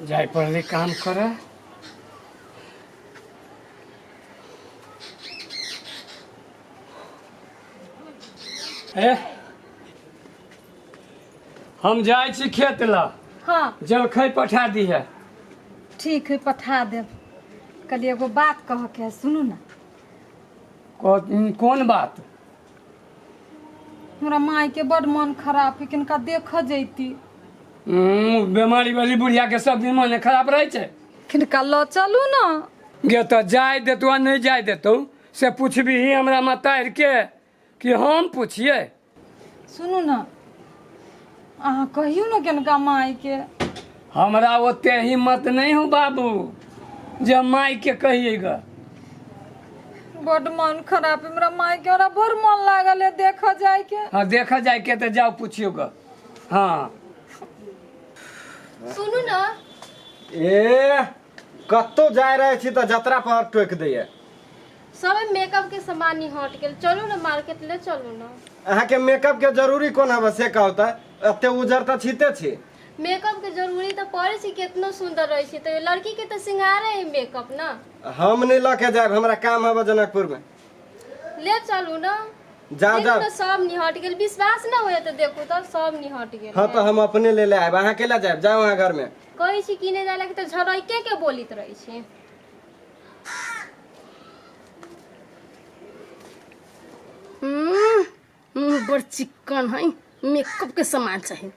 जाय पड़लै काम करे। ए हम जाइ छी खेत लए। हाँ। जलखै पठा दिहे। ठीक है, पठा देब। कहलियै एगो बात कहऽ के है, सुनू ना। कोन बात? हमरा माय के बड मन खराब है, किनका देखऽ जैती। बीमारी वाली बुढ़िया के सब दिन मन खराब रहै छै। किनका लऽ चलू ना। गे तऽ जाय देतौ आ नहि जाय देतौ से पुछबिही हमरा मतारि के कि हम पुछियै? सुनू ना, अहाँ कहियौ ने किनका माय के। हमरा ओते हिम्मत नहीं हो बाबू जे हम माय के कहिए ग। बड मन खराब है हमरा माय के, हमरा बड़ मन लागल है देखऽ जाय के। हाँ देखऽ जाय के तऽ जाओ पूछियो ग। हाँ सुनू ना। ए कतौ जाय रहे छी तऽ जतरा पर टोकि दैया। सब मेकअप के सामान नहीं हट गेल, चलू ना मार्केट ले चलू ना। अहाँ के मेकअप के जरूरी कोन हवे से कहू तऽ? एते उजर तऽ छीते छी। मेकअप के जरूरी तऽ पड़े छै, केतनो सुंदर रहे छै तऽ लड़की के तऽ सिंगार है मेकअप ना। हम नहीं लऽ के जायब, हमरा काम हवे जनकपुर में। ले चलू ना। जाओ, देखू जाओ। ना, सब निहट गेल, विश्वास ना होए तऽ देखू तऽ सब निहट गेल। हाँ तऽ हम अपने ले ले आयब, अहाँ केला जायब? जाओ अहाँ घर में। कहै छी किने जाय लागे तऽ झरैके के बोलित रहै छी। बड़ चिकन है, मेकअप के सामान चाहिए।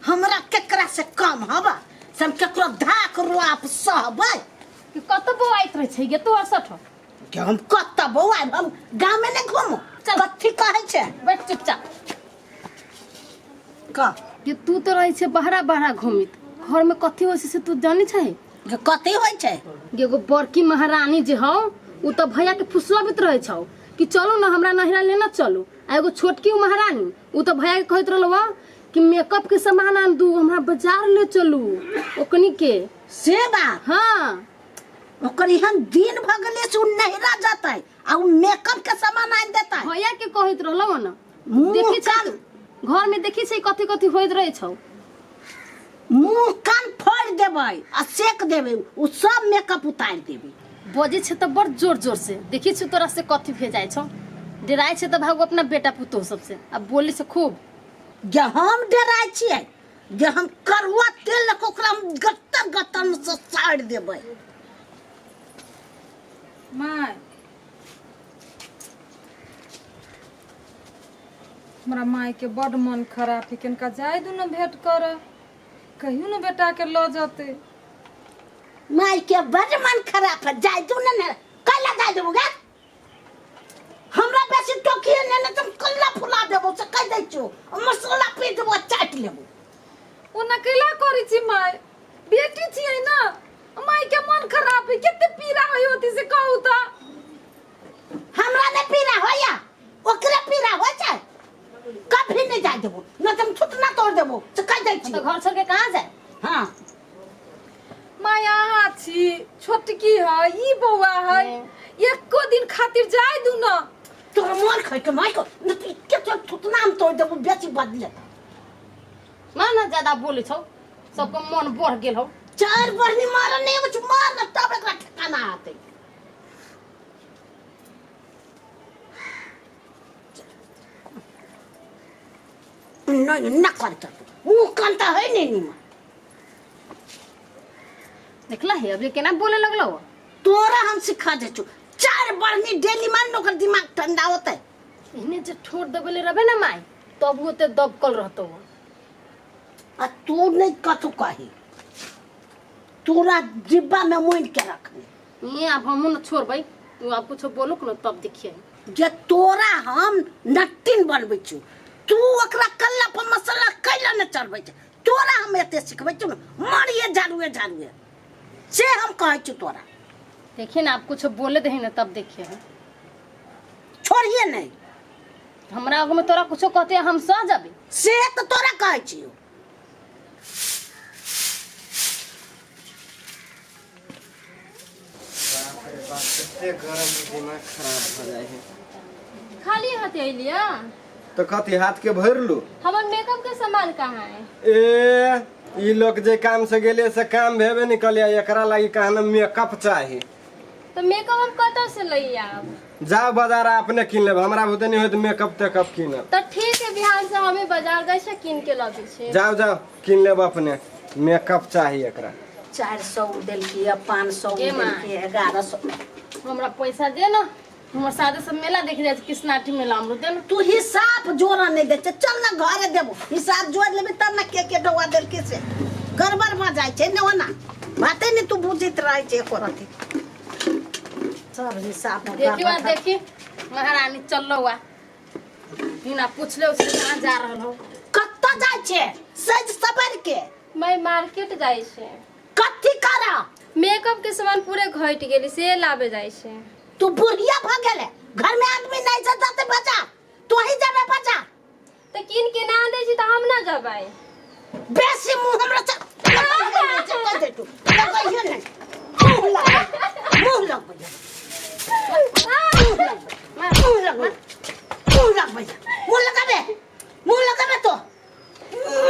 हमरा केकरा से कम हवा से हम केकरो धाक रुआप सहबै? कि कत बौआइत रहै छै गे तोहर सठ? के हम कत बौआब, हम गाँव में नहीं घूमू। चल। कथी कहै छै? बैठ चुपचाप। का कि तू तो रहै छै बहरा बहरा घूमित, घर में कथी होइ छै से तू जानै छै? के कथी होइ छै? गे एगो बड़की महारानी जे हौ उ तऽ भैया के फुसलबैत रहै छौ कि चलू ना हमरा नहिरा लेना चलू, आ एगो छोटकी उ महारानी उ तऽ भैया के कहैत रहलौ कि मेकअप के सामान आन दू, हमरा बाजार ले चलू ओकनी के। से बात? हाँ। ओकर एहन दिन भऽ गेलै से उ नहिरा जतै आ उ मेकअप के सामान आनि देतै। भैया के कहैत रहलौ ना। मुँह देखी छै कान घर में देखी छै कथी कथी होइत रहै छौ। मुँह कान फोड़ि देबै आ सेक देबै, उ सब मेकअप उतारि देबै। बजै छै तऽ बड़ जोर जोर से, देखी छै तोरा से कथी भेजाइ छौ। डराइ छै तऽ भागो अपना बेटा पुतोह सबसे, आ बोली छै खूब। जे हम डराइ छियै जे हम करुआ तेल लऽ कऽ ओकरा हम गत्तर गत्तर में से साड़ि देबै। माय हमरा माय के बड मन खराब है, किनका जाय दू ने भेंट कर, कहियो ने बेटा के लऽ जतै। माय के बड मन खराब है, जाय दू ने, ने कैला जाय देबो गे? हमरा बेसी टोकिए ने, ने तुम कल्ला फुला देबो से कह दै छियो, मसाला पी देबो चाट लेबो। ओना कैला करै छी माय, बेटी छियै ना, माय के मन खराब है, कते पीड़ा होई होती से कहू त। हमरा नहीं पीड़ा होया, ओकरे पीड़ा हो जाए, कभी नहीं जाय देबो, न तुम छुटना तोड़ देबो से कह दै छियो। तो घर छोड़ के कहाँ जाए? हाँ। माय अहाँ छी, छोटकी है, ई बौआ है, एको दिन खातिर जाय दू ना। तोरा मोर खाइ के माय को न तू के तो छुटना हम तोड़ देबो बेसी बदले। ना ना ज्यादा बोले छौ, सबके मन बढ़ गेल हौ। चार बढ़नी मार नहीं कुछ मार न तब एकरा ठिकाना आते। नहीं न करता मुंह कांता है नहीं निमा। देखला है अभी केना बोले लगलो? तोरा हम सिखा दे छु, चार बढ़नी डेली मान ओकर दिमाग ठंडा होता है। एहने जे ठोर दबेले रहबे ना माय तब होते दबकल रहतो। आ तू नहीं कथु कही, तोरा डिब्बा में मोइन के रखने। ये अब हमहू न छोड़बै, तू अब कुछ बोलो न तब देखिए। जे तोरा हम नट्टिन बनबै छु, तू ओकरा कल्ला पर मसाला कैला न चढ़बै छै, तोरा हम एते सिखबै छु न, मारिए झाड़ुए झाड़ुए से हम कहै छु तोरा। देखिए ना आप कुछ बोले दही ना तब देखिए। हम छोड़िए नहीं। हमरा आगू में तोरा कुछो कहते हम सह जाबे। से तो तोरा कहै छियो। बाप रे बाप, कते गरम, दिमाग खराब भऽ जाइ है। खाली हाथे अइलिया? तो कथी हाथ के भरि लू। हमर मेकअप के सामान कहाँ है? ए ई लोग जे काम से गेले से काम भेबे नहीं कलिया, एकरा लागी कहना मेकअप चाही। तो मेकअप हम कतौ से लई आब? जाओ बाजार अपने किन लेब, हमरा बुते नहीं होत मेकअप तेकअप किनब। तो ठीक है, बिहान से हमें बाजार जाइ से किन के लबे छे। जाओ जाओ किन लेब अपने, मेकअप चाही एकरा। 400 देलकी, 500 ए माँ। देलकी, 1100। हमरा पैसा दे ना, हमर सादे सब मेला देख जाइ छै, कृष्णाठी मेला, हमरो दे ना। तू हिसाब जोड़ा नहीं दे छै, चल ना घरे देबो, हिसाब जोड़ लेबे तब ना के के डौआ देलकी से गड़बड़ भऽ जाइ छै ने, ओना बाते नहि तू बुझैत रहै छै एको रति। सब हिसाब में देखी गड़बड़। वा देखी महारानी चललो वा, बिना पूछले उससे कहाँ जा रहल हो? कतऽ जाइ छै सज सबर के? मैं मार्केट जाइ छै। कथी करा? मेकअप के सामान पूरे घट गेली से लाबे जाइ छै। तू बुढ़िया भऽ गेले, घर में आदमी नहीं छै जाते बाजार, तू ही जाबे बाजार। तो किन के ना दै छी तऽ हम ना जबै। बेसी मुंह हमरा से कह दे, तू लगैहे नहीं, मुंह लगबै, मुंह लगबै, मुंह लगबै, मुंह लगबै, मुंह लगाबे, मुंह लगाबे तो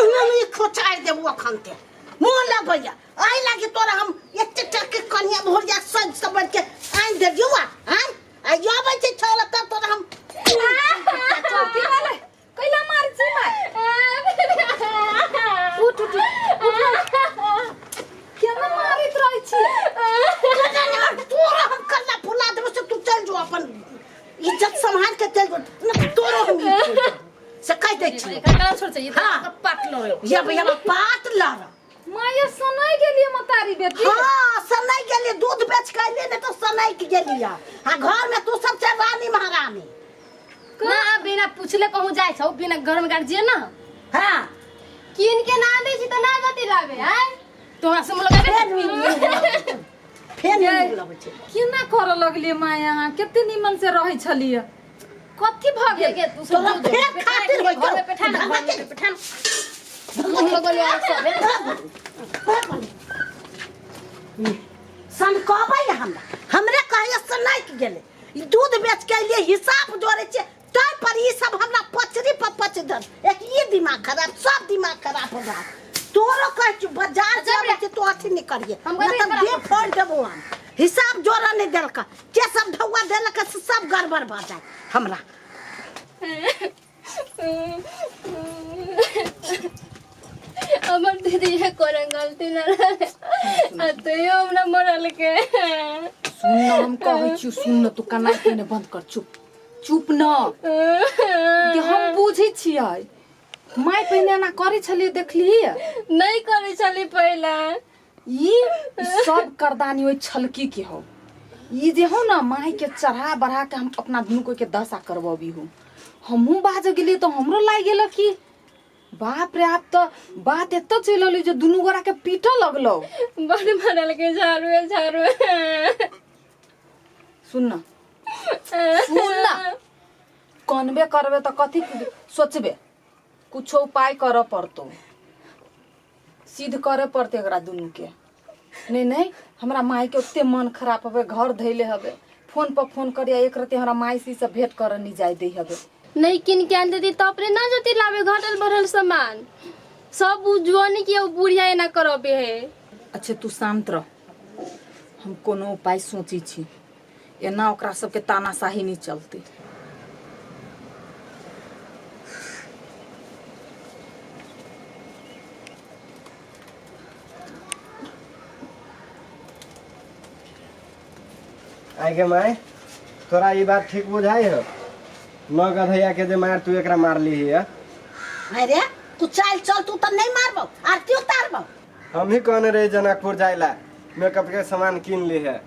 मुंह में खोचार देबो अखन ते। मुंह लगैया आइ लागी तोरा हम एते टक के कनिया भोरिया सज सबर के आनि देलियौ आ आइ आ अबै छै छौला तब तोरा हम। की भेलै? कैला मारै छी माय? उठ उठ उठ, केना मारैत रहै छी? तोरा हम कल्ला फुला देबो से तू चल जो, अपन इज्जत सम्हार के चल जो न तोरो हम ई छोड़ देबो। से कह दै छी। एकरा छोड़ चाहिए। हाँ। पाट लो। ये भैया पात लड़। माय सनाइ गेलियै मतारी बेटी। हाँ सनाई गेलियै, दूध बेच के अयलियै ने तो सनाई के गेलियै आ घर में तू सब छै रानी महारानी। ना अब बिना पूछले कहूँ जाइ छौ, बिना घर में गार्जियन ना। हाँ किन के ना दै छी तऽ ना जति लाबे आय। तोरा से मुलाकात फेर फेर मुँह लगै छै। केना करऽ लगलियै माय? अहाँ कते निमन से रहै छलियै, कथी भऽ गेल? गे तू सब तोरा जो जो फेर खातिर होइ घर में बैठा ना, घर में बैठा ना, मुँह लगल यार सब। सन कहबै हमरा हमरे कहिया सनाइक गेलै। ई दूध बेच के अयलियै, हिसाब जोड़ै छियै ताहि पर ई सब हमरा पचरी पर पच दल। एक ई दिमाग खराब, सब दिमाग खराब हो रहा। तोरो कहै छियौ बाजार से अबै छै तो अथी नहि करियै हम नहि कहबै तऽ देह फोड़ि देबौ हम। हिसाब जोड़ऽ नहि देलक, के सब ढौआ देलक से सब गड़बड़ भऽ जाय हमरा। हमर दीदी ये कोनो गलती न रहे आ तैयो हमरा मरल के। सुन न, हम कहै छियौ सुन न, तू कनाइ पहिने बंद कर, चुप चुप न कि हम बुझै छियै। माय पहिने एना करै छलियै देखलियै? नहीं करै छली पहिले। ई सब करदानी ओहि छलकी के हौ। ई जे हौ न माय के चढ़ा बढ़ा के हम अपना दुनू कोई के दशा करबी हूँ। हमहूँ बाजऽ गेलियै तऽ हमरो लागि गेल कि बाप रे, आब तऽ बात एतऽ चलि अयलै जे दुनू गोरा के पीटऽ लगलौ। बड़ मरल के झाड़ुए झाड़ुए। सुन न, सुन न, कनबे करबे तऽ कथी सोचबे? कुछो उपाय करऽ पड़तौ, सिद्ध करे पड़तै एकरा दुनू के। नहीं नहीं, हमरा माई के ओते मन खराब हवे, घर धैले हवे, फोन पर फोन करिया, एक रति हमरा माई से ई सब भेंट करे नहीं जाय दे हवे। नहीं किन के आन देती तो अपने ना जती लाबे घटल बढ़ल सामान सब उ जुआनी के उ बुढ़िया एना करबे है। अच्छा तू शांत रह, हम कोनो उपाय सोची छी, एना ओकरा सबके तानाशाही नहीं चलते। आइ गे माय, तोरा ई बात ठीक बुझाइ हो न गधैया के जे मार तू एकरा मारली है? अरे तू चल चल, तू तऽ नहीं मारबौ आरती उतारबौ। हम ही कहने रही जनकपुर जाइला मेकअप के सामान किन ली है।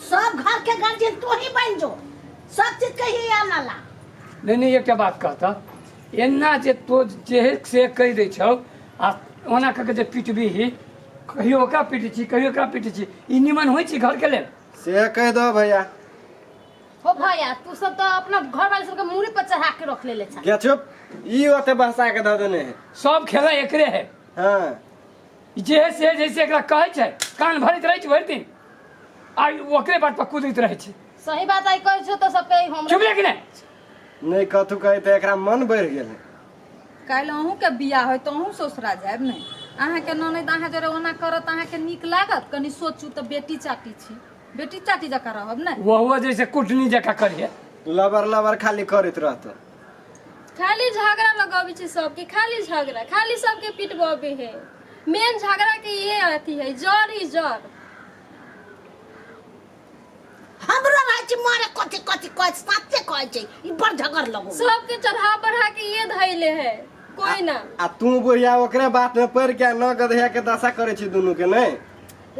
सब घर के गार्जियन तू ही बन जो, सब चीज के ही आनाला। नहीं नहीं, एकटा बात कहता, एना जे तो जे से कहि दै छौ आ ओना कऽ के जे पिटबीही, कहियो ओकरा पीटै छी कहियो ओकरा पीटै छी, ई निमन होइ छै घर के लेल? से कहि दो भैया। हो भैया, तू सब तो अपना घर वाले सबके मूड़ी पर चढ़ा के रख लेले छा। गे चुप, ई ओते बहसा के धऽ देने है। सब खेला एकरे है। हाँ जे है से जैसे एकरा कहै छै कान भरैत रहै छै भरि दिन आ ओकरे बात पर कूदैत रहै छै। सही बात आई कहै छौ तो सबके हम। चुप रे कि नहि? नहि कथू कहै तऽ एकरा मन बढ़ि गेल है। काल्हि अहूँके बियाह होय तऽ अहूँ ससुरा जायब ने। अहाँके ननैद अहाँ जरे ओना करत, अहाँके नीक लागत? कनि सोचू तऽ, बेटी चाटी छी, बेटी चाटी जकाँ रहब ने। वहुआ जैसे कुटनी जकाँ करिए। लबर लबर खाली करैत रहतौ। खाली झगड़ा लगाबै छै सबके, खाली झगड़ा, खाली सबके पिटबे है। मेन झगड़ा के ये अथी है, जड़ ही जड़। हमरो रहै छै मारे, कथी कथी कहै छै, साचे कहै छै, ई बड़ झगड़ लगो। सबके चढ़ा बढ़ा के ये धैले है कोई ना। आ तू बुढ़िया ओकरे बात में पड़ के न गधैया के दशा करे छी दुनू के नहीं।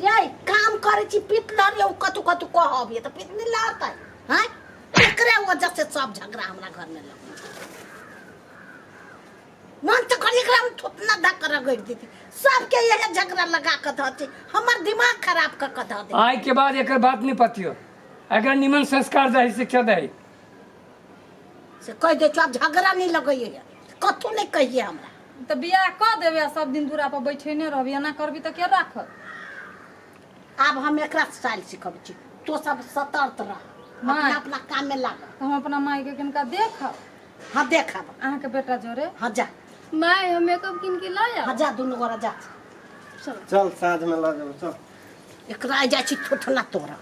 रे काम करै छी, पीत लड़ियौ, कतु कतु कहब तऽ पीत नहि लड़तै हैं? एकरे वजह से सब झगड़ा हमरा घर में लगल। मन तऽ करी एकरा हम थोतना धक रगड़ि देती। सबके यही झगड़ा लगा कऽ धऽ दी, हमर दिमाग खराब कऽ कऽ धऽ दे। आइ के बाद एकर बात नहीं पतियो, एकरा निमन संस्कार दही, शिक्षा दही। से कहि दै छौ, आब झगड़ा नहि लगैए, कतहु नहि कहिए हमरा। तऽ बियाह कऽ देबै आ सब दिन दूरा पर बैठेने रहबी, एना करबी तऽ के राखत? आब हम एकरा स्टाइल सिखबै छी, तो सब सतर्क रह। माय। अपना अपना काम में लाग। तऽ हम अपना मायके कनिका देखब। हाँ, देखब। अहाँके बेटा जोरे। हाँ, जा। माय, हम मेकअप किन के लऽ हाँ आउ। जा, दुनू गोरा जा। चल, साँझ में लऽ जेबौ, चल। एकरा आइ जाइ छी थोथना तोरा।